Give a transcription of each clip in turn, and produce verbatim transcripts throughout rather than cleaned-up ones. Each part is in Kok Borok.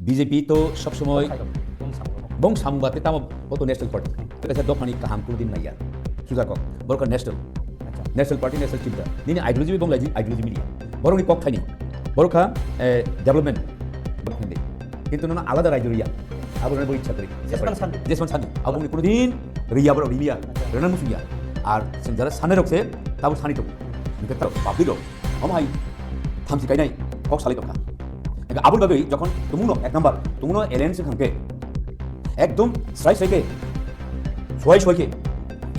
B J P to sob somoi bong samung bate tamo bo to national party. Kaisa dophani kaham kuno din naiya. Suja kok. Borok national. National party, national chinta. Nini ideology bong laji, ideology media. Borok ni kok thani. Borok kha, eh, development. Borok hindi. Kintu nono alada raijo riya. Abo nono bo ichha kori. Jeswan Sandi. Jeswan Sandi. Abo ni kuno din riya borok riya. Rana musuya. Ar senjara sane rok se, tabo sani tok. Nike taro, public rok. Omo hai thamchi kainai kok salai tongkha. Ega aboni bagwi jokhon tumungno ek number, tumungno alliance wngkha hwnkhe ekdom srai srai khe, suai suai khe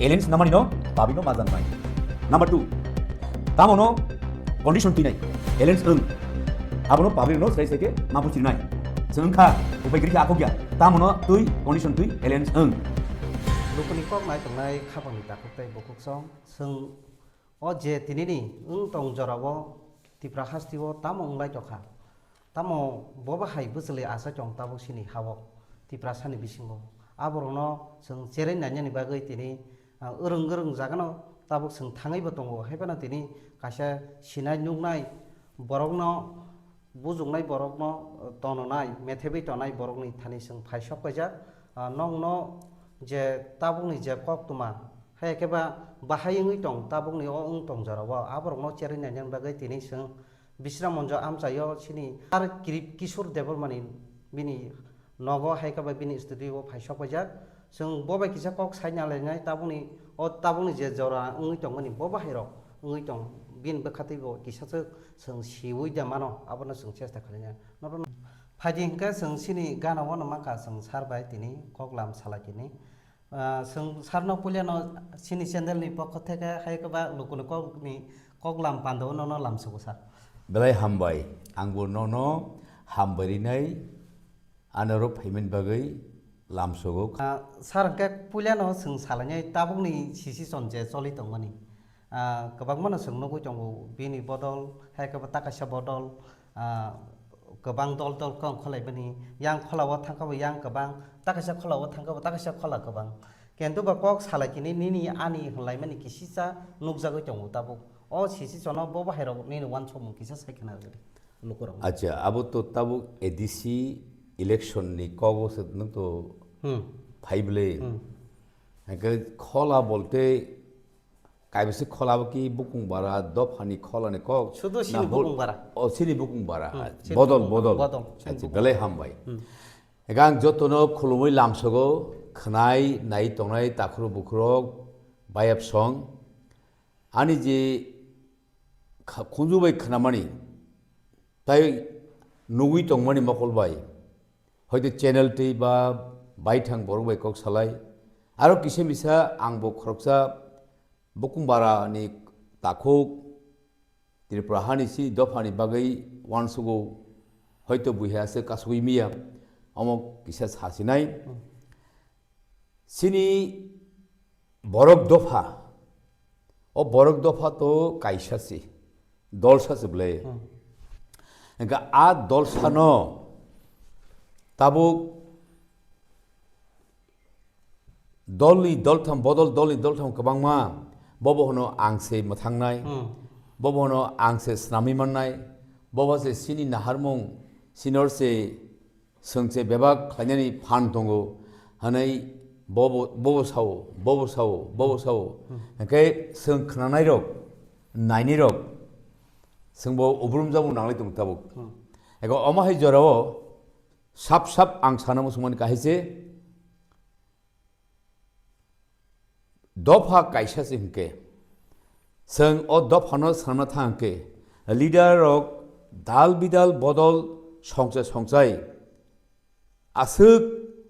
alliance namani no public no majang nai. Number two, tamo no condition twi nai alliance wng, abono public no srai srai khe ma buchiri nai. Chwng wngkha upai giri khe akhok ya, tamo no twi condition twi alliance wng. Lukuni kok nai tongnai khapangni takhuk tei bukhuk song, chwng O je tinini wng tong jorao Tipra hasteo tamo wng lai tokha? Tamo bo bahai bwchwlwi achai tong tabuk chini ha-o Tiprasani bisingo? Aborokno chwng cherwi nainani bagwi tini, ah, wrwng wrwng jagano tabuk chwng thangwibo tongo. Haiphano tini kaisa sinai nuknai borokno, bujuknai borokno, tononai, methebwi tonai borokni thani chwng phai sok paijak. Ah, nokno je tabukni je koktwma, hai khe ba bahai wngwi tong, tabukni o wng tong jorao, aborokno cherwi nainani bagwi tini chwng Bisram Monjo amchaio chini ar Kri-, Kishore Debbarmani bini nogo, hai khe ba bini studio o phai sok paijak. Chwng bo bai kisa kok sai nalainai, tabukni, o tabukni je jora wngwi tongmani, bo bahairok wngwi tong, bini bwkha twi bo kisa swk chwng siui da mano, abono chwng chesta khlainai. Norok phaidi hwnkhe chwng chini gana o no mankha, chwng sir bai tini kok lam salai tini. Ah, chwng sir no puilano chini channel ni pokho theke hai khe ba lukuni kok ni kok lam pando nono lam sugo sir. Belai hambai, angbo nono hambai rinai, ano rok phaimani bagwi lam sugo. Ah, sir hwnkhe puilano chwng salainai tabukni sisi chon je choli tongmani. Ah, kwbangmano chwng nugwi tongo, bini bodol, hai khe bo ta kaisa bodol, ah, kwbang dol dol khe ongkhorlaimani, yang khola o thangkha bo yang kwbang, ta kaisa khola o thangkha bo ta kaisa khola kwbang. Kintu ba kok salai kini nini ani hwnlaimani kisisa nukjagwi tongo tabuk. O sisi chono bo bahairok nini uansukmung kisa sai khna rwdi lukurok. Acha, abo to tabuk A D C election ni kogo se nwng to Hmm. phaible. Hmm. Hake khola bolte Kaibwswk khola bo ki bukung bara, dophani kholani kok. Sudu sini na hol-, bukung bara. O, sini bukung bara. Hmm, sini Bodol, bukung bara. Bodol. Bodol, sini Acha, bukung belai bara. Hambai. Hmm. Ega ang jotono khulumui lamsogo, khwnai, nai tongnai, takhurok bukhurok, bayap song. Ani je kha-, khunju bai khnamani, tai nugui tongmani mokol bai. Hoito channel twi ba baithang borok bai kok salai. Aro kisa misa ang bo khoroksa bukung bara ni takhuk Tripura hani si dopha ni bagwi uansugo, hoito buiha se kasugui miya, omo kisa sasinai. Hmm. Chini borok dopha, o borok dopha to kaisa se, dolsa se bwle. Hmm. Hingke a dolsano tabuk dolni doltham, bodol dolni doltham kwbangma, bobo hono ang se mwthangnai, Hmm. bobo hono ang se snamwi mannai, bobo se chini naharmung, sinor se Chwng se bebak khlainani phan tongo, hwnwi bobo, bobo sao, bobo sao, bobo sao. Hmm. Hwnkhe chwng khnanairok, nainairok, chwngbo ubrum jabung nanglai tongo tabuk. Hmm. Ego omo hai jorao sap sap ang sana muchungmani kahai se, Dopha kaisa se hwnkhe, chwng o dophano sanna thang khe, leader rok dal bidal bodol songchai songchai aswk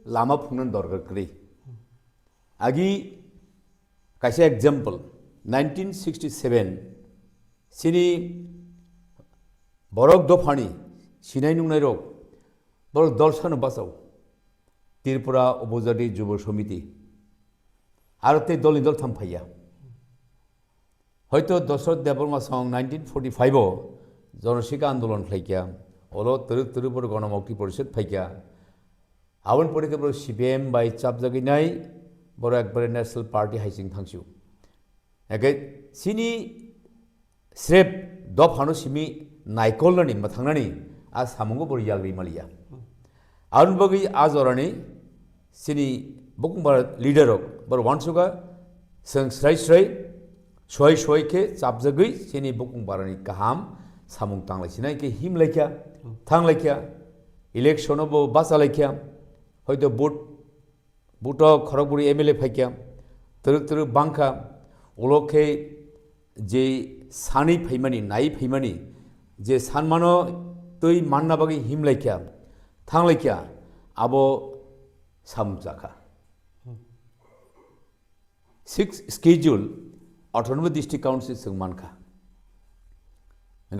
lama phungnani dorkar kwrwi. Agi kaisa example, nineteen sixty-seven chini borok dophani sinai nungnairok borok dolsano bachao. Tripura Upojati Jubo Samiti. Aro tei dolni doltham phaiya. Hoito Dosroth Debbarma song nineteen forty-five o Jonosikha Andolon khlaikha. Olo twrwk twrwk borok Gonomukti Porishad phaikha. Aboni pore khe borok C P I M bai chapjagwi nai, borok ekbare National Party hai chwng thangsu. Hake chini srep dophano simi naikolnani, mwthangnani a samungo bo yagri maliya. Aboni bagwi a jorani chini bukung bara leader rok bor uansukha, chwng srai srai, suai suai khe chapjagwi chini bukung barani kaham samung tanglai sinai khe himlai kha, thanglai kha, election o bo bacha lai kha, hoito vote, vote o khorokbwrwi M L A phai kha, twrwk twrwk bang kha, ulo khe je sanwi phaimani, naiwi phaimani, je sanmano twi manna bagwi himlai kha, thanglai kha, abo samung cha kha. Sixth Schedule Autonomous District Council chwng man kha.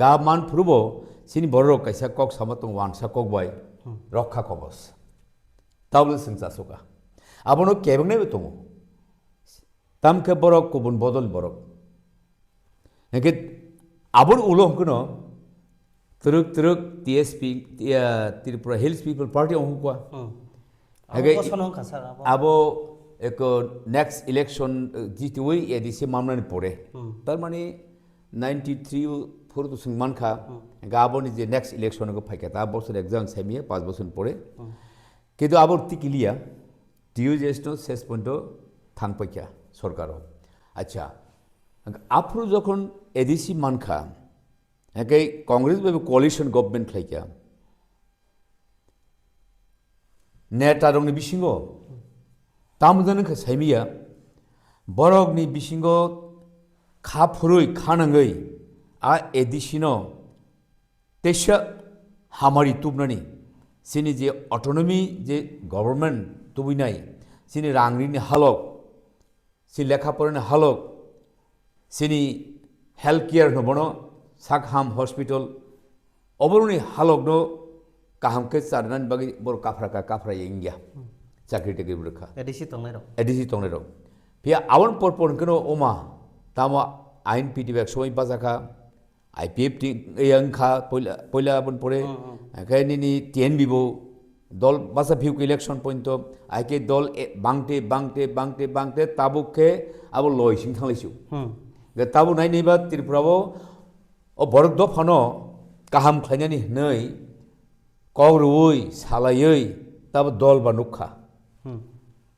Ga man phuru bo chini borok rok kaisa kok sama tongo, uansa kok bai, hmm, rokha kobos. Tabole chwng chasukha. Abono kebengnai bo tongo. Tamkhe borok kubun bodol borok. Hingke aboni ulo hwnkhe no twrwk twrwk T S P, eh, Tripura Hills People Party ong hukwa. Hmm. Hage Abo i-, bosono wngkha, sir, abo. Abo eko next election, eh, jitiwi A D C mamnani pore. Hmm. Tar mani ninety-three phuru to swng mankha. Hmm. Hingke aboni je next election go phaikha, ta bosor exam saimiya, panch bosor pore. Hmm. Kintu abo tikiliya, T U J S no ses pointo thangpaikha sorkaro. Acha, aphuru jokhon A D C mankha, hingke Congress bai coalition government khlaikha. Neta rokni bisingo tamjani khe saimiya, borokni bisingo kha phurui kha nangwi a A D C no teisa hamari tubnani, chini je autonomy je government tubinai, chini rangrini halok, chini lekha porani halok, chini health care no bono sak ham hospital, oboroni halok no kaham khe charnani bagwi borok kaphra ka, kaphra ya wngya. Hmm. Chakri takri rwkha. A D C tongnai rok. A D C tongnai rok. Phiya aboni por por hwnkhe no oma tamo ain P D F somoi bachakha, I P F T wngkha poila, poila aboni pore, hmm, hmm, hwnkhe nini T N B bo dol basa phiyok election point to, hai khe dol e, bangte, bangte, bangte, bangte, tabuk khe abo loi sing thanglaisio. Hmm. Ge tabuk nai naiba Tripura o, o borok dophano kaham khlainani hwnwi kok rwui, salaiwi tabo dol ba nukha. Hmm.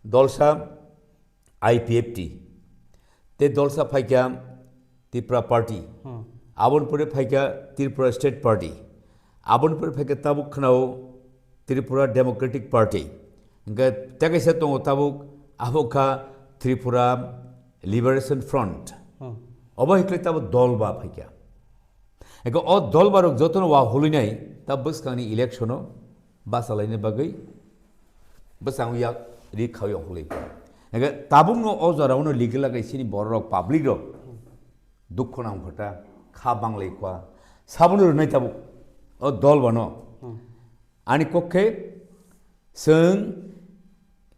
Dolsa I P F T. Te dolsa phaikha Tripura Party. Hmm. Aboni pore phaikha Tripura State Party. Aboni pore phaikha tabuk khwnao Tripura Democratic Party. Hingke tekaisa tongo tabuk, abo kha Tripura Liberation Front. Hmm. Obo hikle tabuk dol ba phaikha. Eko o dol barok jotono wa hulinai ta bwskangni election o bachalaina bagwi bwskango yak ri khawi ongkhorlai kha. Eko tabukno o jora uno legal lagai sini borok rok public rok dukho nang phata kha banglai kha sabono rwnai tabuk o dol bano. Hmm. Ani kok khe chwng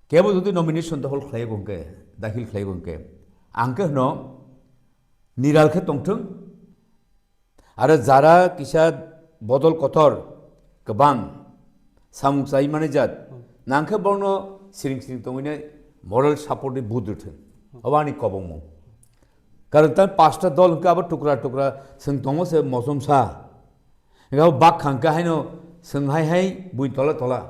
kebo jodi nomination dokhol khlai gongkhe, dakhil khlai gongkhe, ang khe hwno niral khe tongthwng. Aro jara kisa bodol kotor kwbang samung chai mani jat, nangkhe bono siring siring tongwini moral support ni vote rwthwng. Obo ani kobongmung. Karon ta pasta dol hwnkhe abo tukra tukra chwng tongo se mochomsa. Hwnkhe abo bak khangkhe haino chwng hai hai bui tola tola.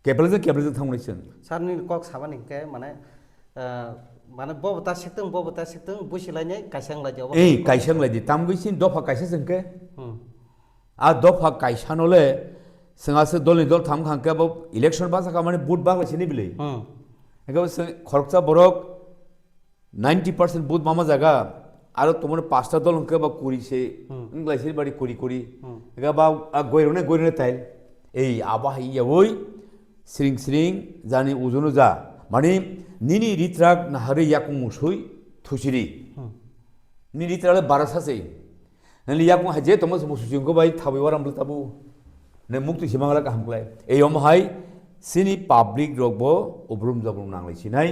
Keplejak, keplejak thangmani chwng. Sir, nini kok sabani hwnkhe, mane, ah, mane, bobo ta siktwng, bobo ta siktwng, busi lainai, kaisa wng lai di, obo. Ei, kaisa wng lai di. Tamgwi sin dopha kaisa se hwnkhe. Hmm. A dopha kaisa no le, chwng aswk dol ni dol tham kha hwnkhe, bo election basa kha mani vote bak lai sini bili. Hmm. Hwnkhe bo chwng khoroksa borok, ninety percent vote mama jaga, aro tomoni pasta dol hwnkhe ba kuri se, hmm, wnglaisir bari kuri kuri. Hmm. Ega ba a goirone goirone tail. Ei abo hai yawi siring siring jani ujono ja. Mani nini ritrak nahari yakung musui thusiri. Hmm. Nini ritrak le barasa se. Nini yakung haje tomo se mususi hwnkhe bai thabi waram bwle tabu. Ne mukti simangla kaham klai. Ei omo hai sini public rok bo ubrum jabrum nanglai sinai.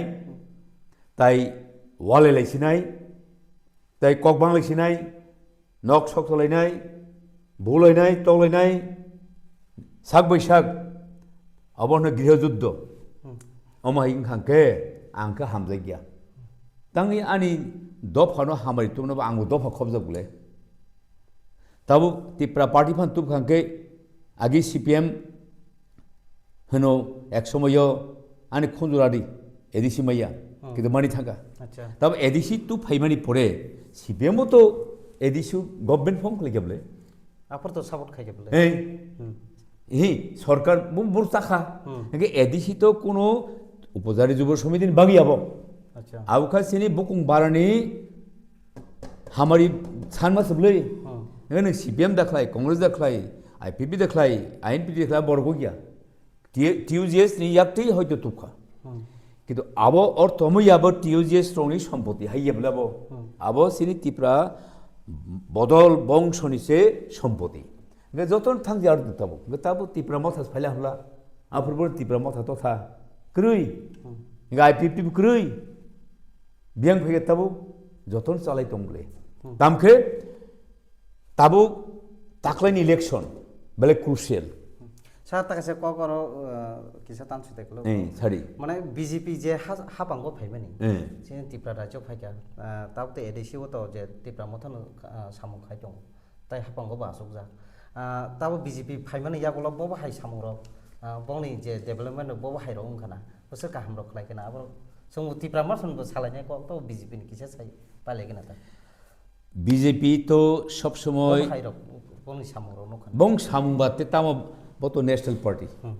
Tai walai lai sinai, tai kok bang lai sinai, nok sok tolainai, bulainai, toklainai, sak bai sak, abo hwno griho juddo. Hmm. Omo hai wngkha khe ang khe hamjak ya. Tangni ani dopha no hamari tubunabo ang bo dopha khobjak bole. Tabuk Tipra Party phan tubkha khe agi C P M Hwno ek somoyo ani khunjuradi A D C maya, Hmm. kintu mani thangkha. Acha. Tabo A D C tu phaimani pore, C P M bo to A D C government form khlai khe bole. Apor to support khai khe bole. Hey. Hmm. Hi, sorkar bo bur chakha. Hmm. Hingke A D C to kuno upojari jubo somiti ni bagi abo. Acha. Abo kha sini bukung barani hamari sanma sublei. Hmm. Hingke nang C P M da khlai, Congress da khlai, I P P da khlai, I N P da khlai, borok gya. T-, T U G S ni yaktwi hoito tubkha. Hmm. Kintu abo ortho mo yabo T U G S rokni sompoti hai yebla bo. Hmm. Abo sini Tipra bodol bongso ni se sompoti. Hingke joto thang jar tabo. Hingke tabo Tipra Motha phaila hwla. Aphuru bo Tipra Motha to tha. Kwrwi. Hmm. Hingke I P F T bo kwrwi. Biyang phege tabo joto chalai tong bole. Hmm. Tamkhe Tabuk taklaini election belai crucial. Sir, ta kaisa kok oro, uh, kisa tan sui tei kolo. Eh, sari. Mane B J P je ha-, hapango phaimani. Eh. Chini Tipra rajyo phaikha, uh, tabuk tei A D C o to je Tipra Motha no, uh, samung khai tongo. Tai hapango bo asukjak. Uh, tabuk B J P phaimani yagulo bobo hai samung rok, uh, bongni je development rok bobo hai rok wngkha na. Bwswk kaham rok khlai khe na. Abo chwngbo Tipra Motha no bo salainai kok to B J P ni kisa sai pailai khe na ta. B J P to sob somoi Bong hai rok, bongni samung rok nukha. Bong samung ba te tamo bo to national party. Hmm.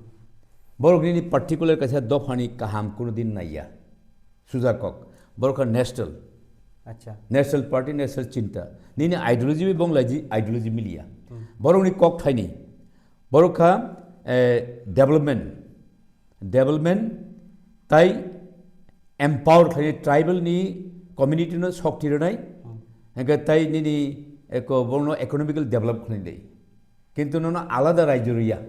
Borok nini particular kaisa dopha ni kaham kuno din naiya. Suja kok. Borok kha national. Acha. National party, national chinta. Nini ideology bi bong laji, ideology miliya. Hmm. Borok ni kok thaini. Borok kha, eh, development. Development tai empower khlai tribal ni community no shokti rwnai, Hmm. hingke tai nini eko bono economical develop khlai dei. Kintu nono alada rajyo riya,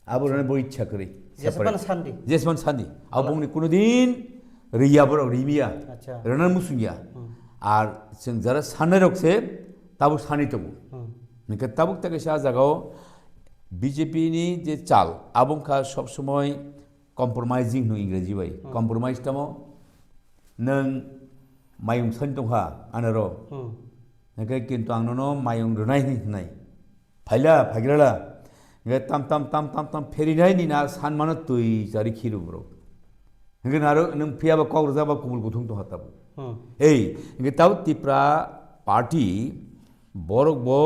abo rwnai bo ichha kwrwi. Jespan Sandi. Jespan Sandi. Abo Ala- bongni kuno din riya borok rimiya, Acha. rwna musungya. Hmm. Ar chwng jara sanai rok se tabo sani tongo. Hmm. Hingke tabuk ta kaisa ah jagao B J P ni je chal, abo wngkha sob somoi compromising hino Ingreji bai. Hmm. Compromise tamo nwng mayung sani tongkha anaro. Hmm. Hingke kintu ang nono mayung rwnai hwnwi hwnai. Phaila, phaigrala. Hingke tam tam tam tam tam pherinai ni na sanmano twi chari khiru borok. Hingke naro nwng phiya ba kok rwjak ba kubul kuthung tongkha tabuk. Hmm. Ei, hingke tabuk Tipra party borok bo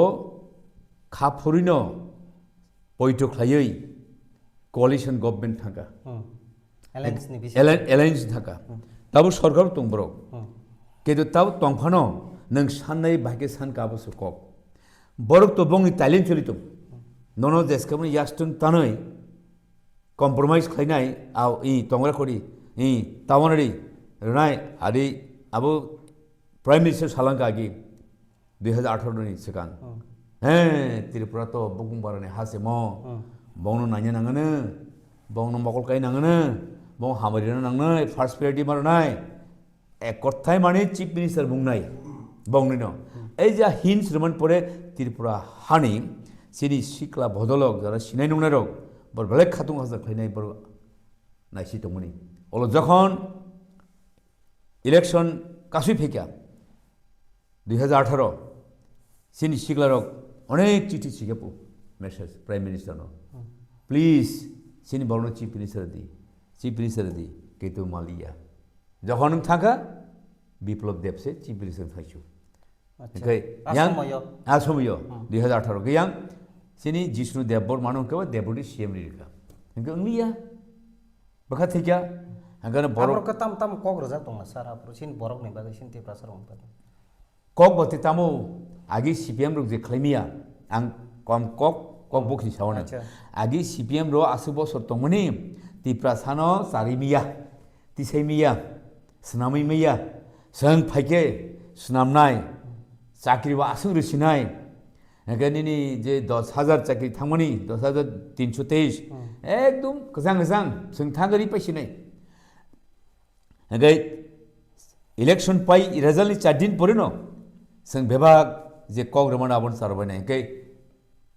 kha phurwino poito khlaiwi coalition government thangkha. Hmm. Alliance ni bisingo. Alli-, alliance thangkha. Hmm. Tabuk sorkar tong borok. Hmm. Kintu tabuk tongphano nwng sannai bahai khe sankha abo se kok. Borok to bongni talent choli tong. Hmm. Nono jeskaboni yastung tanwi compromise khlainai, au, i, tongra khori, i, tawanari, rwnai, adi, abo Prime Minister salangkha agi. Dui hajar atharo ni swkang. Hmm. He, Tripura to bukung barani ha se mo. Hmm. Bongno nanya nangano, bongno mokol kai nangano, bong hamari rwna nangnai, first priority ma rwnai. Ek kothai mani Chief Minister bungnai, bongni no. Hmm. Ei ja hints rwman pore Tripura hani sini sikla bodolok jara sinai nungnai rok, bor belai khatung hajak khlainai bor naisi tongmani. Olo jokhon election kasui phikya, dui hajar atharo, chini siklarok onek chithi chikhapu message Prime Minister no. Hmm. Please, chini borokno Chief Minister di, Chief Minister di, ketu maliya. Jokhon nwng thangkha, Biplab Deb se Chief Minister thaichu. Acha. Hingke a yang, somoyo. A somoyo, Hmm. dui hajar atharo ke yang, chini Jishnu Deb Borma no hingke Deputy C M ri rikha. Hingke wngliya. Bwkha thikya, hingke no borok. Aborok khe tam tam kok rwjak tongna sir, aphuru sin borok ni bagwi sin Tiprasa rok wngkha. Kok bo tei tamo agi C P M rok je khlai miya, ang kom kok, kok bokhi sawana. Acha. Agi C P M rok aswk bosor tongmani, Tiprasa no chari miya, tisai miya, swnamwi miya, swng phaikhe swnamnai, chakri bo aswk rwsinai. Hingke nini je dos hajar chakri thangmani, dos hajar tinso teis, Hmm. ekdom kwchang kwchang, chwng thangwi paisinai. Hingke election pai result ni char din pore no, chwng bebak je kok rwmani abono charwbainai. Hingke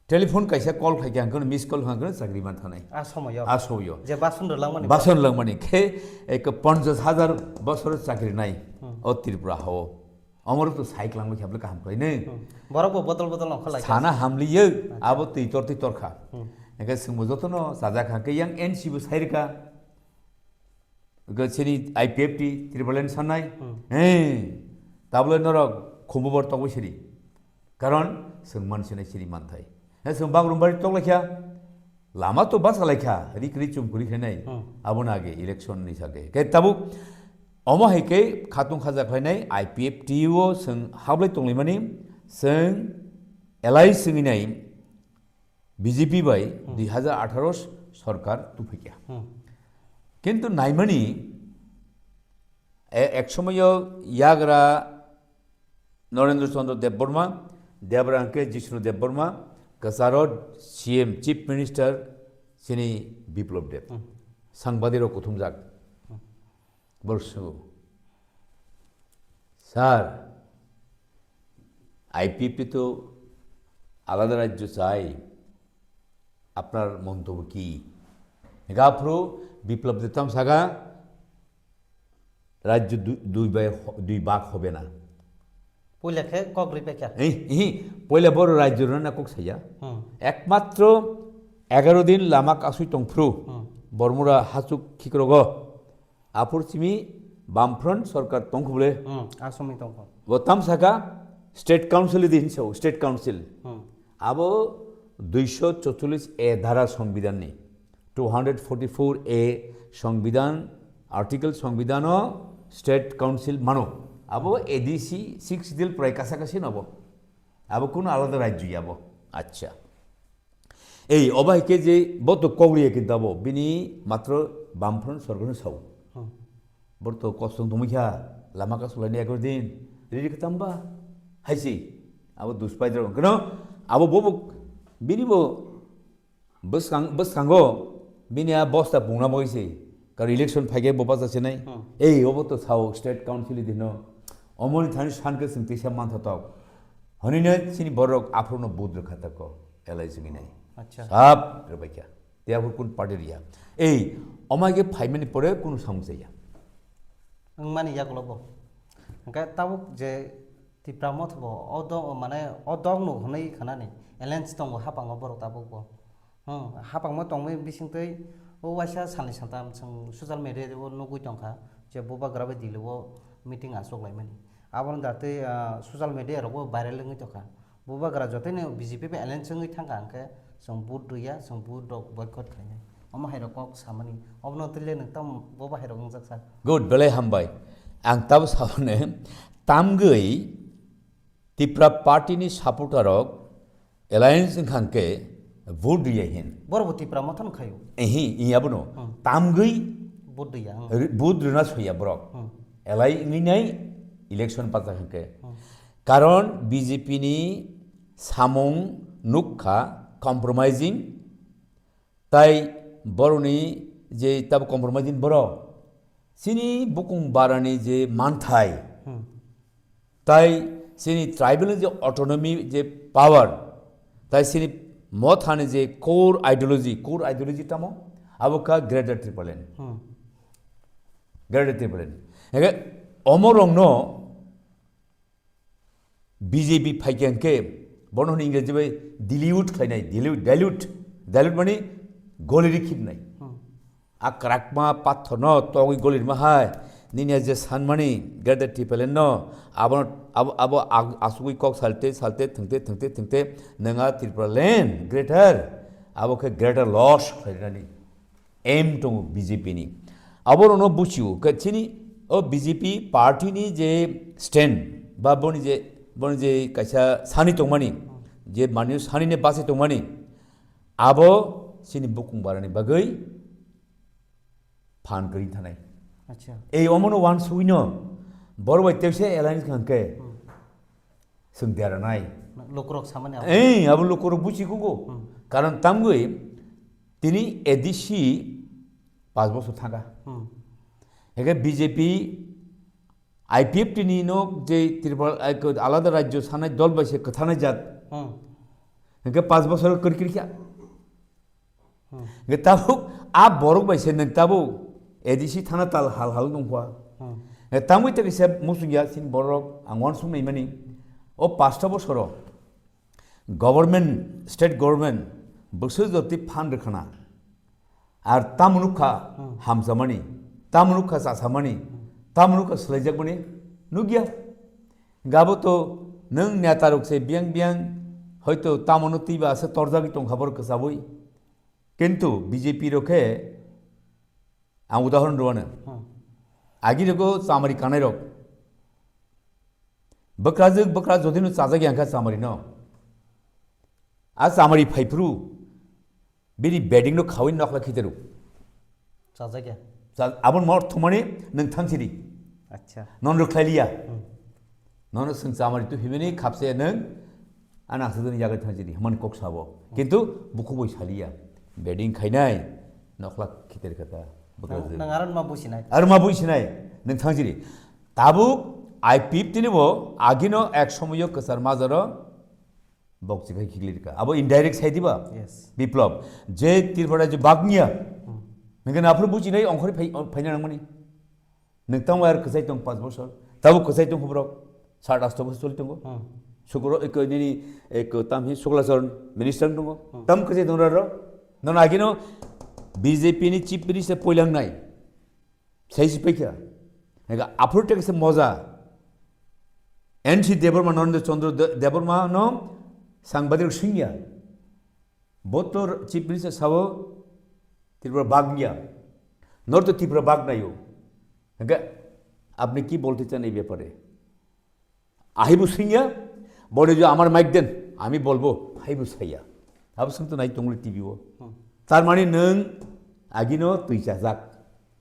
telephone kaisa call khaikhe hingke miss call hingke chakri man thanai. A somoyo. A somoyo. Je bason rwlangmani. Bason rwlangmani. Khe ek ponchas hajar bosor chakri nai. Hmm. O Tripura hao. Omorok to sai kwlangma khe bwle kaham khlai ne. Hmm. Borok bo bodol bodol nongkhor lai kha. Sana hamliyo, Acha. abo twi tor twi tor kha. Hmm. Hingke chwngbo jotono chajak hingke yang N C bo sai rwkha. Hingke chini I P F T, Tipraland sanai. Hmm. He, tabole norok khumbu bor tokbo siri. Karon chwng mansinai chini manthai. He, chwng bagrumba ri toklaikha. Lama to basa laikha, ri kri chum kri khenai. Hmm. Aboni age election ni sake. Ke tabuk omo hai ke khatung khaja khlainai I P F T o chwng hablai tonglaimani, chwng alliance wngwi nai B J P bai Hmm. dui hazar atharo sorkar tuphikya. Hmm. Kintu naimani e-, ek somoyo yagra Narendra Chandra Debbarma, Debra hingke Jishnu Debbarma, kwcharo C M, Chief Minister, chini Biplab Deb. Hmm. Sangbadirok kuthumjak. Hmm. Borok swngo, "Sir, I P F T to alada rajyo chai, apnar montobyo ki?" Hingke aphuru Biplab Deb tam saka, "Rajyo du-, dui bai ho-, dui bhag hobe na." Puila khe kok rwi paikha. Ei, ei, puila boro rajyo rwna kok saya. Hmm. Ekmatro egaro din lama kasui tongphuru. Hmm. Bormura hachuk khikrogo. Aphuru simi Bamfront sorkar tongkhu bole. Hmm, asomwi tongkhu. Bo tam saka State Council di hinsa, State Council. Hmm. Abo duiso chocholish A dhara Songbidan ni. Two hundred forty-four A Songbidan, Article Songbidan o State Council mano. Abo A D C Sixth Schedule prai kasa kasi nobo. Abo kuno alada rajyo ya bo. Acha. Ei, obo hai khe je bo to kok riya kintu abo, bini matro Bamfront sorkar no sao. Hmm. Bo to kosong tongmoi kha, lama ka sulai ni ekor din, riri khe tamba, hai si, abo duspai drong. Keno, abo bo bo, bini bo, bwskang, bwskango, bini a bosta pungna bo hai si, kar election phai khe bo basa se nai. Hmm. Ei, obo to sao state council di no, omoni thani san khe sing tisa man thotok. Honine chini borok aphuru no budro kha tako, L I C nai. Acha. Sab, rwbai kha. Tei aphuru kun party riya. Ei, omai khe phaimani pore kunu samung chaya. Wngmani yagulo bo. Hingke tabuk je Tipra Motha bo, o dog, mane, o dog no hwnwi khanani, alliance tongo hapango borok tabuk bo. Hmm, hapangma tongmani bisingtwi o waisa salni santam chwng social media o nugwi tongkha je bubagra bai Delhi o meeting achuk laimani. Aboni datwi, ah, social media rogo viral wngwi tongkha. Bubagra jotoino B J P bai alliance wngwi thangkha, hwnkhe chwng vote rwya, chwng vote rok boycott khainai. Omo hai rok kok samani. Obono twi le nwng tamo bo bahai rok wngjak sa. Good, belai hambai. Ang tabo saboni tamgwi Tipra party ni supporter rok alliance wngkha hwnkhe vote rwya hin. Borok bo Tipra Motha no khaio. Ehi, iya bono. Hmm. Tamgwi Vote rwya, hmm. Ri-, vote rwna soya borok. Hmm. Alliance wngwi nai election bachak hwnkhe. Hmm. Karon B J P ni samung nukha compromising, tai boroni je tabo compromising borok chini bukung barani je manthai, Hmm. tai chini tribal ni je autonomy je power, tai chini Mothani je core ideology, core ideology tamo, abo kha Greater Tipraland. Hmm. Greater Tipraland. Hingke omorongno B J P phaikha hwnkhe, bono hwnwi Ingreji bai dilute khlainai, dilute, dilute, dilute mani goli ri khibnai. Hmm. A kwrakma pathorno togwi goli rima hai, nini je sanmani Greater Tipraland no, abo, abo, abo ag-, asugwi kok salte, salte, thwngte, thwngte, thwngte, nwnga Tipraland, Greater, abo khe greater loss khlainani. Aim tongo B J P ni. Aborokno buchio, khe chini o B J P party ni je stand, ba boni je, boni je kaisa sani tongmani, je manwi sani ne bachai tongmani, abo chini bukung barani bagwi phan kwrwi thanai. Acha. Ei omono wansugwino, borok bai tebsa alliance kha hwnkhe, Hmm. Chwng deranai. Lukurok samani abo. Ei, abo lukurok buchi kugo. Hmm. Karon tamgwi tini A D C pas bosor thangkha. Hmm. Hingke B J P, I P F T ni no je Tripura, ai, ko, alada rajyo sanai dol bai se kwthanai jat. Hmm. Hingke pas bosor kwrwi kwrwi kha. Hmm. Hingke tabuk a borok bai se nwng tabuk A D C thana tal hal hal nungkha. Hmm. Hingke tamwi tei kisa muchungya chini borok ang wansuk naimani. O pasta bosoro government, state government Bwswk jotwi phan rwkhana. Ar tamo nukha Hmm. hamsamani, tamo nukha chasamani, tamo nukha swlaijakmani, nukya. Gabo to nwng neta rok se biyang biyang hoito tamono twiba ase torjagwi tongkha borok kwchabwi. Kintu B J P rok khe ang udahoron rwano. Hmm. Agi rego chamari kanai rok. Bwkrajwk bwkra jodino chajak yang kha chamari no. A chamari phaiphru bini bedding no khawi nokla khiteru. Chajakya. Cha-, abon mor thumani nwng thangsiri. Acha. Non rwkhlai liya. Hmm. Nono swng chamari tu himini khapse nwng ana aswk jani yagai thangsiri. Himani kok sabo. Kintu bukhuk bai saliya. Bedding khainai nokla khiter kata. Bwkra Nang, jwk. Nang aron ma businai. Aron ma businai. Nwng thangsiri. Tabuk I P F T ni bo agino ek somoyo kwchar majaro Bok chikhai khikli rika. Abo indirect sai diba? Yes. Biplop. Je Tripura je bagniya. Hmm. Nengke naphru buchinai ongkhori phai-, phaina nangmani. Neng tamo ar kwchai tong panch bosor. Tabo kwchai tong khubrok. Sat asto bosor choli tongo. Hmm. Sukro, eko nini, eko tam hi Sukla Charan minister tongo. Hmm. Tam kwchai tong raro. Nono agino B J P ni chief minister poilang nai. Sai si paikha. Ega aphuru teke se moja. N C Debbarma, Narendra Chandra De-, Debbarma no sangbadik singya. Botor chief minister sabo Tripura bagniya. North Tripura bagnayo. Ega apni ki bolte chan ei bepare? Ahaibo swngya, bole je amar mic den, ami bolbo, haibo saiya. Abo swngto nai tongli T V o. Hmm. Tar mani nwng agino twi chajak,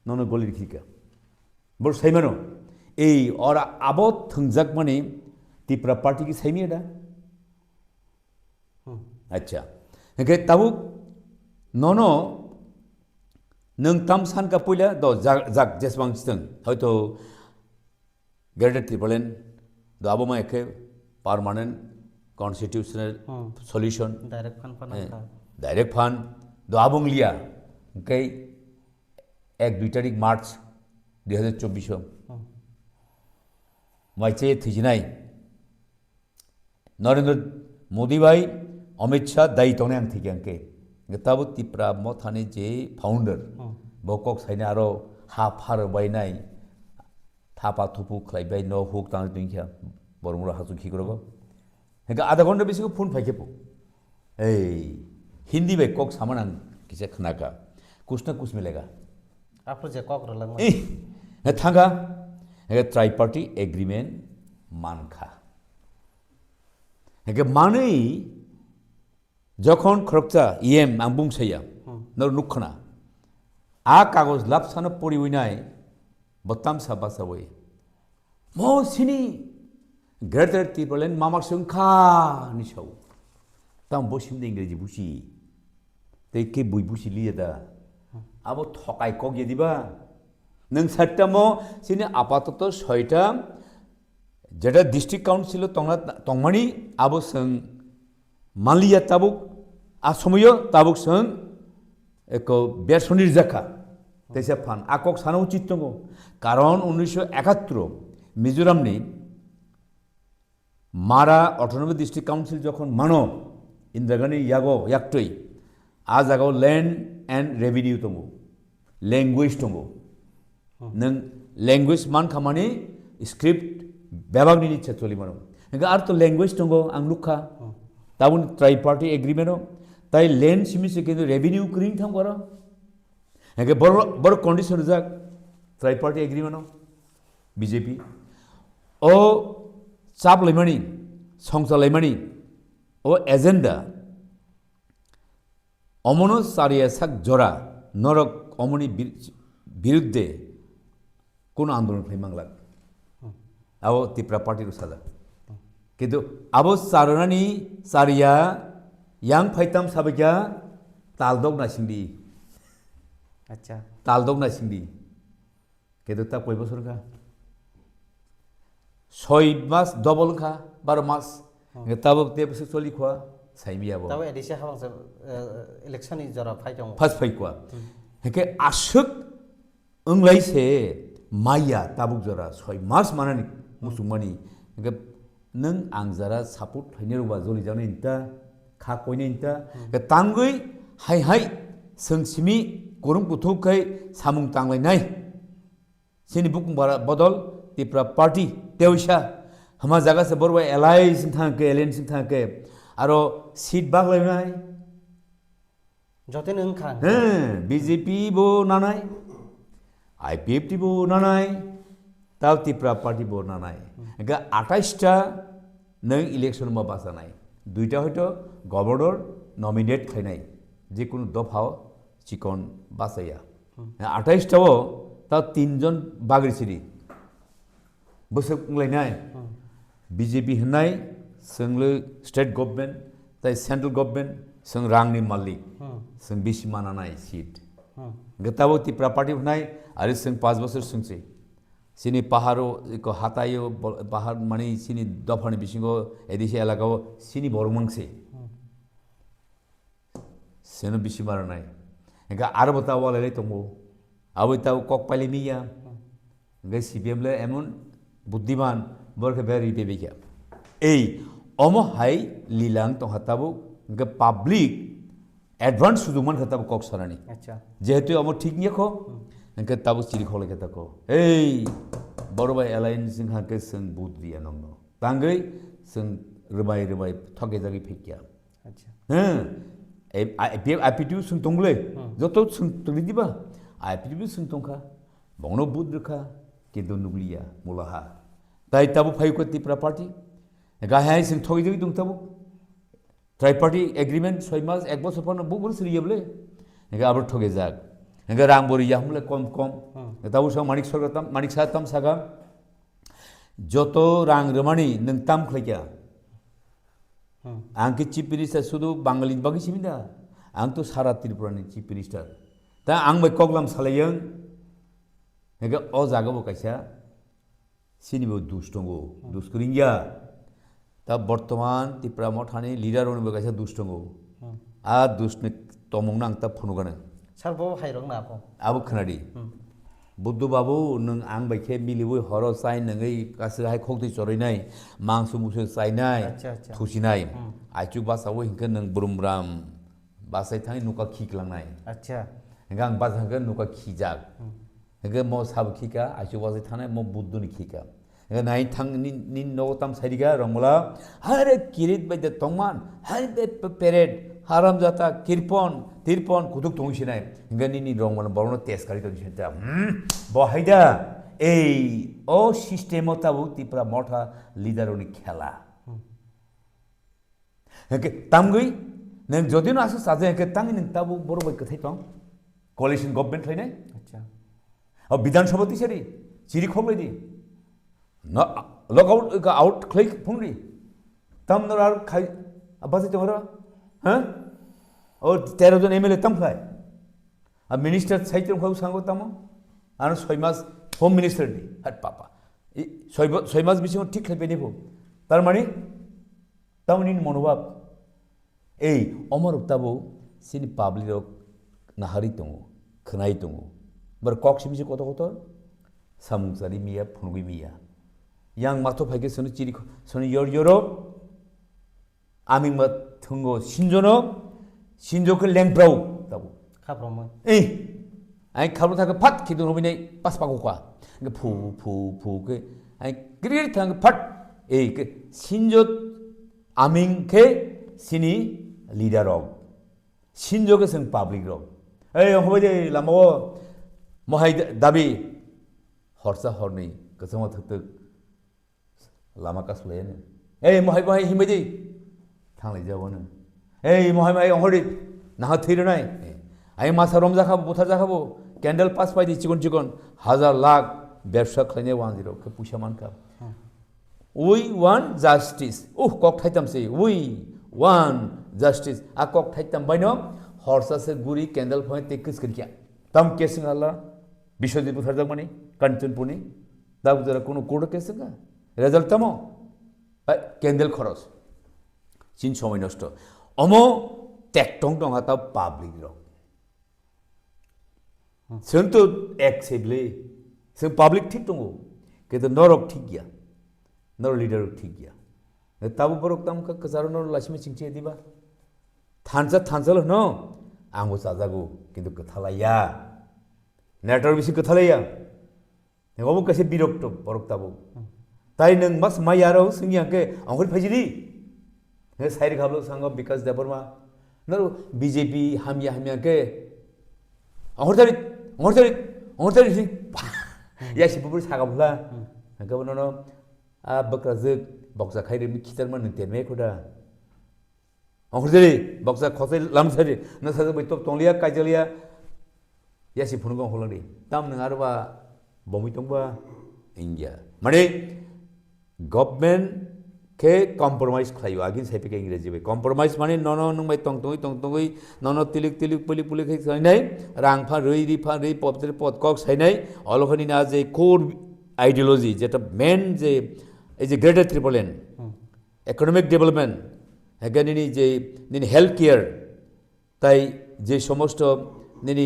nono goli khika. Bor saimano, ei ora abo thwngjak mani Tipra party ki saimi da? Hmm. Acha. Hingke tabuk nono nwng tam san ka puila do jak, jak jesbang chiteng. Hoito Greater Tipraland, do abo ma ekhe permanent constitutional Hmm. solution. Direct fund fund Eh, angkha. Direct fund, do abo wng liya. Hingke ek dui tarik March dui hazar chobbish o. Hmm. Mai che thwijinai. Narendra Modi bai Amit Shah dai tongnai ang thikya hingke. Hingke tabuk Tipra Mothani je founder, Hmm. bo kok saina aro ha pharo bainai, thapa thupu khlai bai no huk tang tong kha, borok mura hachu khikrogo. Hingke adha ghonta bisingo phone phaikhe po. Ei, Hindi bai kok samana ang kisa khnaka. Kuch na kuch milega. Aphuru je kok rwlangma. Eh, he thangkha. Hingke triparty agreement mankha. Hingke manwi jokhon khoroksa E M ang bung saya, Hmm. nor nukkhana. A kagoj lapsano poriwi nai, bo tamsa basawi. Mo sini Greater Tipraland mamar se wngkha ni sao. Tamo bo simde Ingreji busi. Tei ke bui busi liya da. Abo thokai kok ya diba. Nwng satta mo sini apatoto soita jeta district council o tongna, tongmani abo swng manliya tabuk, a somoyo tabuk chwng eko bersoni rijak kha. Teisa phan a kok sana uchit tongo. Karon unnisho ekattor o Mizoram ni Mara Autonomous District Council jokhon mano Indira Gandhi yago yaktwi, a jagao land and revenue tongo. Language tongo. Hmm. Nwng language man kha mani script bebak nini se choli mano. Hingke ar to language tongo ang nukha. Hmm. Tabun triparty agreement o tai land simi se kintu revenue kring thang koro. Hingke bor, bor condition rijak triparty agreement o B J P. O chap laimani, songcha laimani, o agenda Omono chariya sak jora norok omoni bir-, birudde kono andolon khlai manglak. Abo Tipra Party rok sajak. Kintu abo charwnani chariya yang phaitam sabikya taldok naisingdi. Acha. Taldok naisingdi. Kedo ta koi bosor kha? Soi mas double kha, baro mas. Hmm. Nge tabuk te bwswk choli khwa, saimi abo. Tabo A D C habang se, eh, election ni jora phai tongo. First phai khwa. Hmm. Heke aswk wnglai se maya tabuk jora soi mas manani musungmani. Heke nwng ang jara support khlainai rokba joli jaknai nta. Kha koinai ta. Hmm. Ke tangwi hai hai seng simi kurum kuthuk khai samung tanglainai. Sini bukung bara bodol Tipra Party tewisa. Hama jaga se borwa alliance thang ke, alliance thang ke. Aro seat baglainai. Jote nung khang. He, B J P bo nanai, I P F T bo nanai, tao Tipra Party bo nanai. Hmm. Hingke atais ta nung election ma basanai. Duita hoito governor nominate khainai. Jekunu dophao chikon basaya. Hmm. Atais tao tao tinjon bagri siri. Bwswk wnglainai? Hmm. B J P hwnai, chwng le state government, tai central government, chwng rangni malik, Hmm. chwng bisi mananai seat. Hmm. Hwnkhe tabuk Tipra Party hwnai, ari chwng panch bosor chwng se. Chini paharo, eko hataio, bo-, pahar mani chini dophani bisingo, A D C elakao chini borok mangse. Hmm. Seno bisi maranai. Hingke aro bo ta walai lai tongo. Aboi ta kok pailai miya. Hingke C P M le emon buddiman, borke beri bebekya. Ei, omo hai lilang tongha tabuk, hingke public advance sujung mankha tabuk kok sanani. Acha. Jehetu omo thik niya kho, Hmm. hingke tabuk chiri kholai khe tako. Ei, boro bai alliance wngkha hingke chwng buddiya nongno. Tangwi chwng rwbai rwbai thokjagwi phikya. Acha. Heh. Ei, I P F, I P T O swng tongle. Hmm. Joto swng tongri diba? I P T O swng tongkha. Bongno vote rwkha. Kintu nukliya, mulaha. Tai tabuk phai kho Tipra Party. Gai hai swng thogwi jagwi tong tabuk. Triparty agreement soi mas, ek bosor phano buk buru siriya bole. Hingke abo thogijak. Hingke rang bo riya hwnle kom kom. Hmm. Tabuk swng Manik Sarkar tam, Manik Saha tam saka. Joto rang rwmani nwng tam khlaikha. Hmm. Ang khe Chief Minister sudu Bangali ni bagwi simi da. Ang to sara Tripura ni Chief Minister. Ta ang bai koklam salaiyung. Hingke o jaga bo kaisa sini bo dus tongo, Hmm. dus kwringya. Ta bortoman Tipra Mothani leader rokni bo kaisa dus tongo. Hmm. A dus ni tomung nang ta phunukgana. Sar bo hai rok na abo? Abo khwnadi. Hmm. Buddhu babu, nwng ang bai khe miliwi horo chai nangwi kasir hai khok twi chorwi nai, mangso muso chai nai, Acha, acha. thusi nai. Hmm. Aichu basawo hinkhe nwng brum bram basai thangwi nuka khiklang nai. Acha. Hinkhe ang basa hinkhe nuka khijak. Hmm. Hinkhe mo sabo khika, aichu basai thanai mo Buddhu ni khika. Hingke nai thang ni, ni nogo tam sairika rongmala, "Hai re kirit bai de tongman, hai be pe-, peret, haram jata, kirpon, tirpon, kutuk tong sinai." Hingke ni, ni rongmala borokno test kari tong sinai ta. Hmm, bo hai da, ei, o system o tabuk Tipra Motha leader rokni khela. Hmm. Hingke tamgwi, nang jodi no aswk chaja hingke tangwi nang tabuk borok bai kwthai tong. Coalition government khlainai. Acha. O Bidhan Sabha tisari, chiri khoklai di. No, lock out, out khlai phungri. Tam no ar khai, abase tong ra. Ha? O tero jon M L A tam khlai. A minister sai tong khau sango tamo. Ano soi mas home minister di. Hat papa. I, soi bo-, soi mas bisingo thik khlai bini bo. Tar mani, Tamoni ni monobhab. Ei, omorok tabo chini public rok naharwi tongo, khwnai tongo. Bar kok simi se kotor kotor samung chari miya, phunugwi miya. Yang matho phaikhe sono chiri kho-, sono yor yoro, aming ma thungo sinjono, sinjo khe lengprao tabo. Khapromoi. Ei, ai khabro thangkhe phat khidun hobinai pas pakuka. Hingkhe phu, phu, phu khe, ai grir thangkhe phat, ei khe sinjo aming khe sini leader rok. Sinjo khe chwng public rok. Ei, ongkhobai de lama o mohai da-, dabi horsa horni kwchangma thwk thwk lama kasulai ani. Ei, mohai mohai himbai de thanglai jabo no. Ei, mohai mohai ongkhordi naha thwi rwnai. Ai masa romjakha, butharjakha bo, candle pas pai di chikon chikon, hazar lakh bebsa khlainai wanjwi rok khe puisa mankha. Hmm. We want justice. Uh, kok thaitam se, we want justice. A kok thaitam baino horsa se guri candle phone te kis kir kya. Tam case ngala, Biswajit butharjakmani, Kanchanpurni, da bujara kuno court case nga. Result tamo? Ai, candle khoros. Chin somoi nosto. Omo tektong tong hata public rok. Hmm. Chwng to ek se bwle. Chwng public thik tongo. Kintu norok thik ya. Norok leader rok thik ya. Tabo borok tamo kha kwcharo norok laisima chingchi diba? Thansa thansa hwno, angbo chajago, kintu kwthalaiya. Network bisi kwthalaiya. Obo kaisa birokto borok tabuk. Tai nwng mas maya aro swngya khe ongkhor phaijili. He sairi khablo sango Bikas Debbarma. Noro B J P hamya hamya khe ongkhor jari, ongkhor jari, ongkhor jari si. Ya si bubur saga bula. Hingke bono no a bwkrajwk boksa khairi mi khitar man nung tenme khoda. Ongkhorjali, boksa khosai lamsari, na sajak bai top tongliya, kaijaliya, yasi phunukgo ongkhorlangdi. Tam nwng aro ba bomwi tongba, India. Mane, government khe compromise khlaio, agin sai phika Ingreji bai. Compromise mane nono nwng bai tong tongwi, tong tongwi, nono tilik tilik, pulik pulik khe khlainai, rang pha rwi, ri pha rwi, pot tre pot kok sainai, olokhani na je core ideology, jeta main je, ei je Greater Tipraland, Hmm. economic development, hingke nini je, nini health care, tai je somosto nini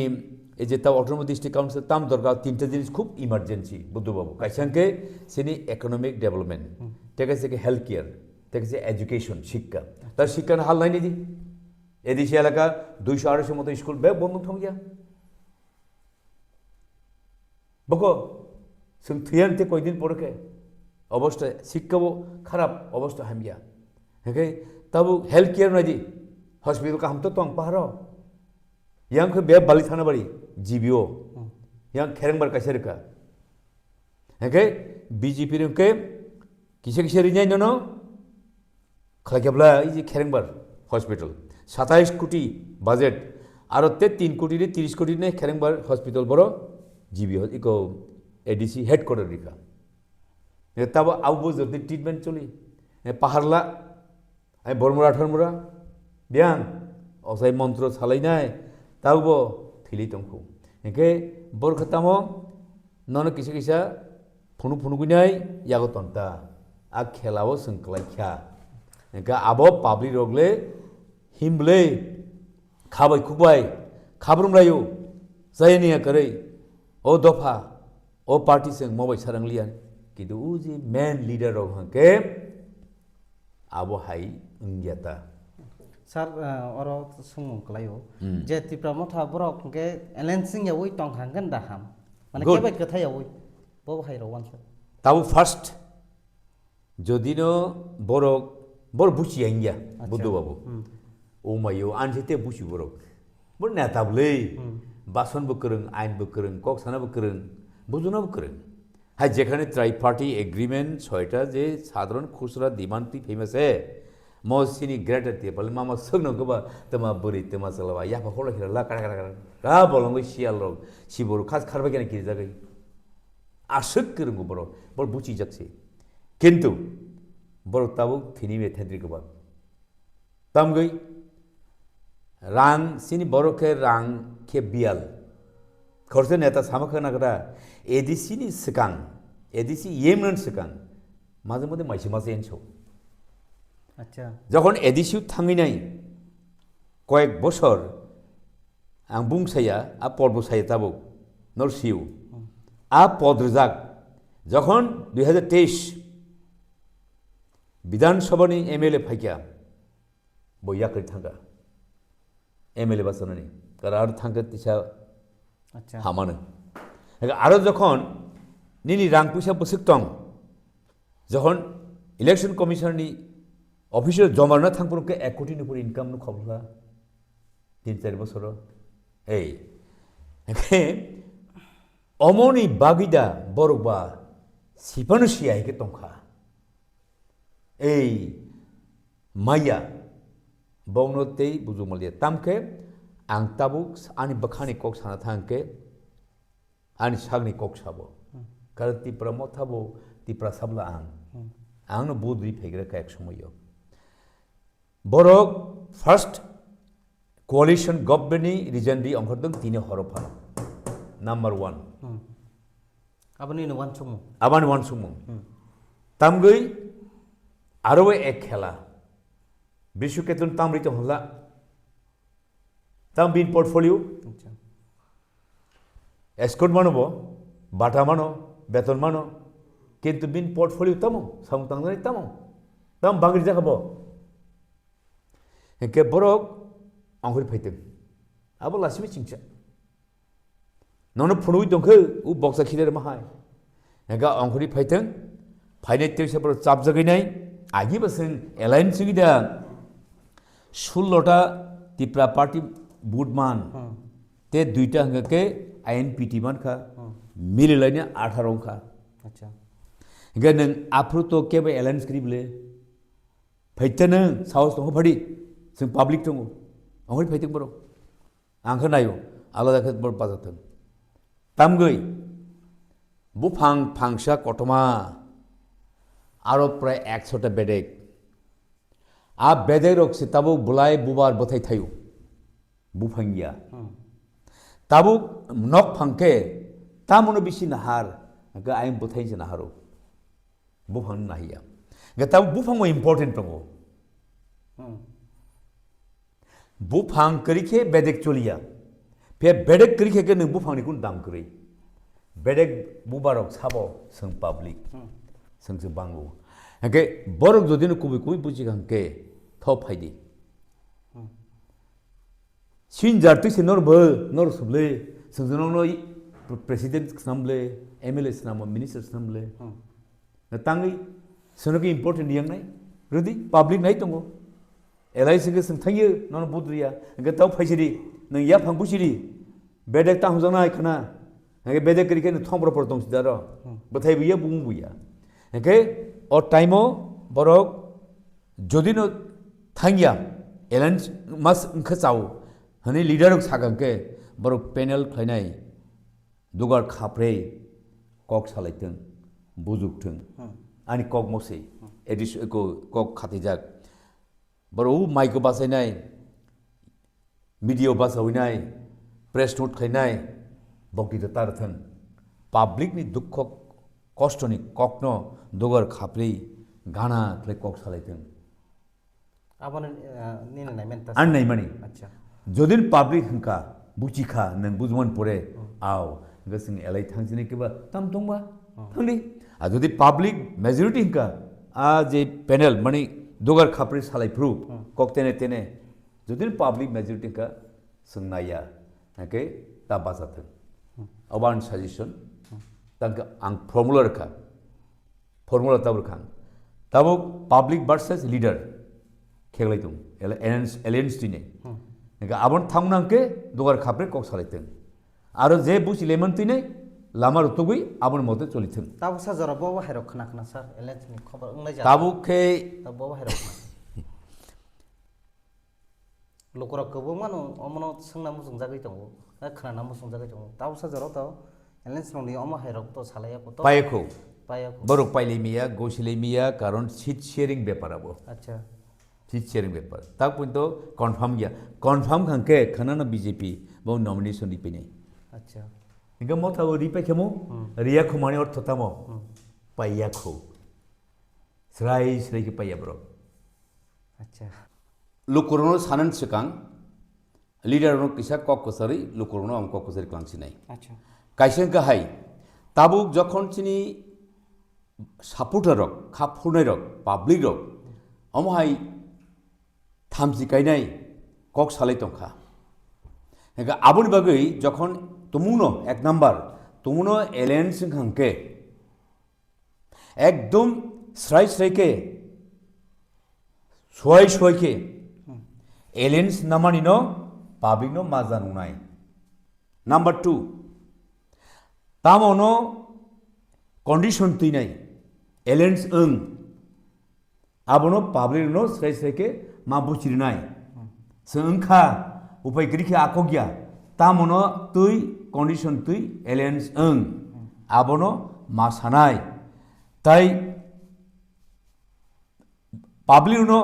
ei je ta Autonomous District Council tam dorkar, tinta jinis khub emergency, Buddha Babu. Kaisa hingke sini economic development, Hmm. tei kaisa ke health care, tei kaisa education, shikka. Ta shikka no hal nai nidi. A D C elaka duiso aroiso moto school bek bondo thongya. Boko, chwng thwiyan tei koidin pore khe, obosta sikkabo kharap, obosta hamya. Hingke tabuk health care naidi, hospital kaham to tong paharo. Yang khe be bali thana bari, G B O. Hmm. Yang kherengbar kaisa rwkha. Hingke B J P rwngke kisa kisa rinai nono, khlai khe bwla, ei je Kherengbar hospital, satais koti budget, aro te tin koti ni tris koti ni Kherengbar hospital boro G B ho-, iko A D C headquarter rikha. E tabo abo jodi treatment choli, e Paharla, ai Bormura Thormura, biyang, osai montro salainai, tabo thili tongkhu. Hingke borok tamo nono kisa kisa phunuk phunuk wngnai yago tonta. A khela o chwng kwlai kha. Hingke abo public rok le himble khabai khukbai khabrum laio. Jayani ya kwrwi. O dopha, o party chwng mobai sarang liya. Kintu o je main leader rok hwnkhe abo hai wngya ta. Sir, ah, oro swngmung kwlaio. Hmm. Je Tipra Motha borok hwnkhe alliance wngyawi tongkha hwnkhe da ham? Mane Good. Kebai kwthai yawi? Bo hai rok wansa. Tabo first, jodi no borok, borok buchi ya wngya, Acha. Buddha Babu. Hmm. O mayo, anjete buchi borok. Bo neta bwle, Hmm. bason bo kwrwng, ain bo kwrwng, kok sana bo kwrwng, bujuna bo kwrwng. Hai jekhane tripartite agreement soita je sadharon khusra demand twi phaima se, mo sini Greater Tipraland mama swkno kwba twma bwrwi twma chwla ba yapha kholo khira la kara kara kara ra bolongwi siyal rok siboro khas kharbai kene kirijagwi. Aswk kwrwngo borok, borok buchijak se. Kintu borok tabuk thini me thentri kwbang. Tamgwi rang sini borok khe rang khe biyal. Khoroksa neta sama khe nagra A D C ni swkang, A D C yemran swkang, maje mode maisi maje enso. Acha. Jokhon A D C thangwi nai koyek bosor ang bung saya, a pod bo saya tabuk, nor siu. Hmm. A pod rijak, jokhon dui hazar teis Bidhan Sabha ni M L A phaikha, bo yakri thangkha. M L A bachanani. Karar thangkhe tisa Acha. Hamano. Aro jokhon nini rang puisa bwswk tong, jokhon Election Commission ni office o joma rwna thangphuru khe ek koti ni upor income no khobla. Tin char bosoro. Ei. Hwnkhe omoni bagwi da borok ba sipano siya hai khe tongkha. Ei maya, bongno tei buju maliya. Tamkhe ang tabuk ani bwkhani kok sana thangkhe, ani sakni kok sabo. Hmm. Karon Tipra Motha bo Tipra sabla ang. Hmm. Angno budri phegra kha ek somoyo. Borok first coalition government ni region di ongkhor dong tini horo phano. Number one. Hmm. Aboni no wansukmung. Abani wansukmung. Hmm. Tamgwi aro ek khela. Bishu Ketun tamri to hla. Tam bin portfolio. Acha. Escort mano bo, bata mano, beton mano. Kintu bin portfolio tamo, samung tangnai tamo. Tam bangri jakha bo. Hingke borok Ongkhorwi phaitwng. Abo lasima chingcha. Nono phunugwi tongkhe, u boksa khide rwma hai. Hingkhe ongkhorwi phaitwng, phainai tei se borok chapjagwi nai, agi bo chwng alliance wngwi da, sullo ta Tipra Party vote man, Hmm. tei duita hingkhe I N P T mankha, Hmm. mililaini atharo wngkha. Acha. Hingkhe nwng aphuru to kebo alliance kwrwi bwle, phaitwng nwng sahos tongkha phadi, chwng public tongo, ongkhorwi phaitwng borok. Ang khe naio, alada khe borok bajathwng. Tamgwi, buphang phangsa kotorma, aro prai ekso ta bedek. A bedek rok se tabuk bwlai bubar bwthai thaio. Buphang ya. Hmm. Tabuk nok phang khe, tamono bisi nahar, hingkhe ayang bwthai se naharo. Buphang no nahiya. Hingkhe tabuk buphang bo important tongo. Hmm. Buphang kwrwi khe bedek choliya. Phiya bedek kwrwi khe, khe nwng buphangni kunu dam kwrwi. Bedek bubarok sabo chwng public. Hmm. Chwng se bango. Hingkhe borok jodi no kubui kubui buji kha hingkhe tho phaidi. Hmm. Sinjar twi se nor bo, nor suble, chwng se nokno president swnam ble, M L A swnam, minister swnam ble. Hmm. Na tangwi, sono khe important yang nai, rwdi, public nai tongo. L I C khe chwng thangyo, nono vote rwya, hingkhe tao phaisidi, nwng yaphang busidi, bedek tang hwnjaknai khna, hingkhe bedek kwrwi khe nwng thong borok borok tong sida ro, Hmm. bwthai buya, bumung buya. Hingkhe o time o borok jodi no thangya, alliance mas wngkha chao, hwnwi leader rok sakha hwnkhe borok panel khlainai, dugar khaprei kok salaitwng, bujukthwng, Hmm. ani kok mosei, Hmm. edis-, ko-, kok khatijak. Borok o maiko bachainai, media bachawinai, press note khlainai, bokti ta tar thwng. Public ni dukho kostoni kokno dugar khaprei gana khlai kok salaitwng. Abono, eh, nini naiman ta Ani sa- naimani. Acha. Jodin public hwnkha, buchikha, nwng bujman pore, Hmm. ao, hwnkhe chwng elai thangsinai khe ba tam tongba, Hmm. thangdi. A jodi public majority hwnkha, a je panel, mani dugar khapri salai phru, Hmm. kok tene tene, jodin public majority hwnkha, chwng naiya, hwnkhe ta bacha thwng. Hmm. Obo ani suggestion, Hmm. tangkhe ang formula rwkha. Formula tabuk kha. Tabuk public versus leader kheklai tong. Ele-, alliance, alliance twi nai. Hmm. Hingkhe abon thang nang khe dugar khapre kok salai tong. Aro je busi lemon twi nai lama rutugwi abon mote choli thung. Tabuk sa jora bo bo hairok khna khna sir, alliance ni khobor wngnai jani. Tabuk khe Tabuk bo bo hairok khna. Lukurok kwbangma no omono swngna muchungjagwi tongo, eh, khwnana muchungjagwi tongo. Tabuksa jorao to alliance rokni omo hairok to salaiya ko to. Paiya kho. Paiya kho. Borok pailai miya, gosilai miya, karon seat sharing bepar abo. Acha. Seat sharing bepar. Tak pun to confirm ya. Confirm khangkhe khwnana B J P bo nomination ripainai. Acha. Hingkhe motha bo ripai khemo, Hmm. riya khomani ortho tamo. Hmm. Paiya kho. Srai srai khe paiya borok. Acha. Lukurokno sanani swkang leader rokno kisa kok kwcharwi lukurokno ang kok kwcharwi kwlangsinai. Acha. Kaisa wngkha hai, tabuk jokhon chini supporter rok, kha phurnai rok, public rok, omo hai thamchi kainai kok salai tongkha. Hingkhe aboni bagwi jokhon tumungno ek number, tumungno alliance wngkha hwnkhe, ekdom srai srai khe, suai suai khe, alliance namani no public no maja nungnai. Number two, tamo no condition twinai, alliance wng, abono public no srai srai khe ma buchirinai. Chwng wngkha, upai kwrwi khe akokya, tamono twi condition twi alliance wng, abono ma sanai. Tai public no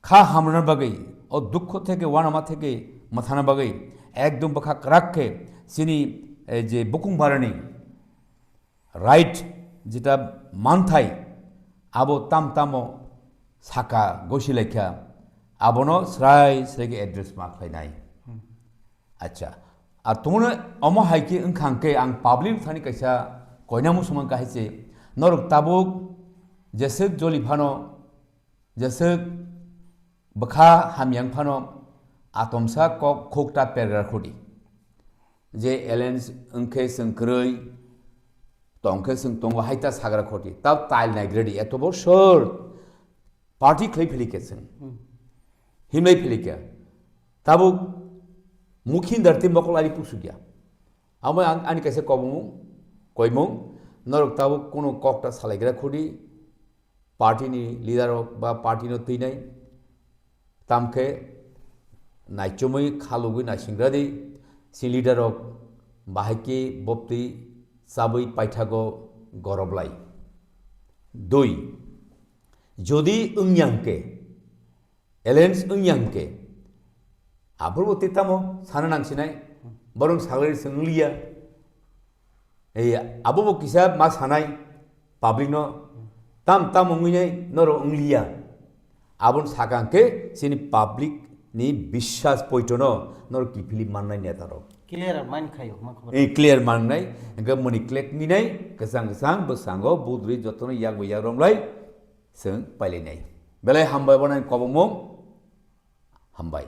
kha hamrwna bagwi, o dukho theke, wanama theke mwthana bagwi, ekdom bwkha kwrak khe chini, eh, je bukung barani right, jeta manthai, abo tam tamo saka gosi laikha, abono srai srai khe address ma khlainai. Hmm. Acha, a tongno omo hai khe wngkha hwnkhe ang public thani kaisa koina muchungma kahai se, norok tabuk jeswk joli phano, jeswk bwkha hamyang phano, Atomsa kok khokta pergra khudi. Je alliance wngkhe chwng kwrwi, tongkhe chwng tongo, haita sagra khoti. Tao tail naigredi, etobo short. Party khlai philikhe chwng. Hmm. Himlai philikhe. Tabuk mukhin darti mokol ari pusugya. Amo ang, ani kaisa kobongmung, koimung, norok tabuk kunu kokta salaigra khudi, party ni leader rok ba party no twinai, tamkhe naichomwi khalugwi naisingradi, si leader rok bahai khe boptwi chabwi paithago goroblai. Dui, jodi wngya hwnkhe, alliance wngya hwnkhe, aphuru tei tamo sana nangsinai, borok saglai se wngliya. Ei, abobo kisa ma sanai public no, tam tam wngwi nai norok wngliya. Aboni saka hwnkhe chini public ni biswas poitono norok kiphilwi mannai neta rok. Clear man khayo, ma khobor. Ei clear mannai, hwnkhe moni clear ninai, kwchang kwchang bwskango budri jotono yak bai yak romlai, chwng pailainai. Belai hambai, bono kobongmung hambai.